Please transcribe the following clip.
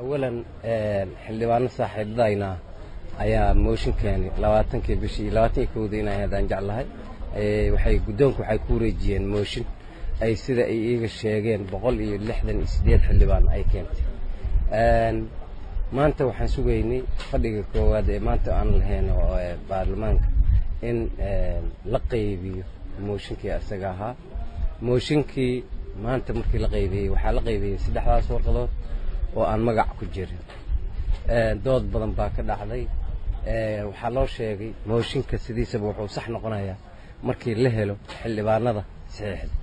Awalan, xildhibaano saaxiibadayna ayaa mooshin keenay 20-kii bishii, 21-dii inay ahayd aan jeclahay. Waxay guddoonku waxay ku wareejiyeen mooshin ay sida ay iiga sheegeen 168 xildhibaan ay keentay. Maanta waxaan sugaynay fadhiga koowaad ee maanta aan lahayn oo baarlamaanka in la qaybiyo mooshinkii isaga ahaa. Mooshinkii maanta markii la qaybiyey, waxaa la qaybiyey saddexdaas warqadood oo aan magac ku jirin. Dood badan baa ka dhacday. Waxaa loo sheegay mooshinka sidiisaba wuxuu sax noqonayaa markii la helo xildhibaanada saxiixda.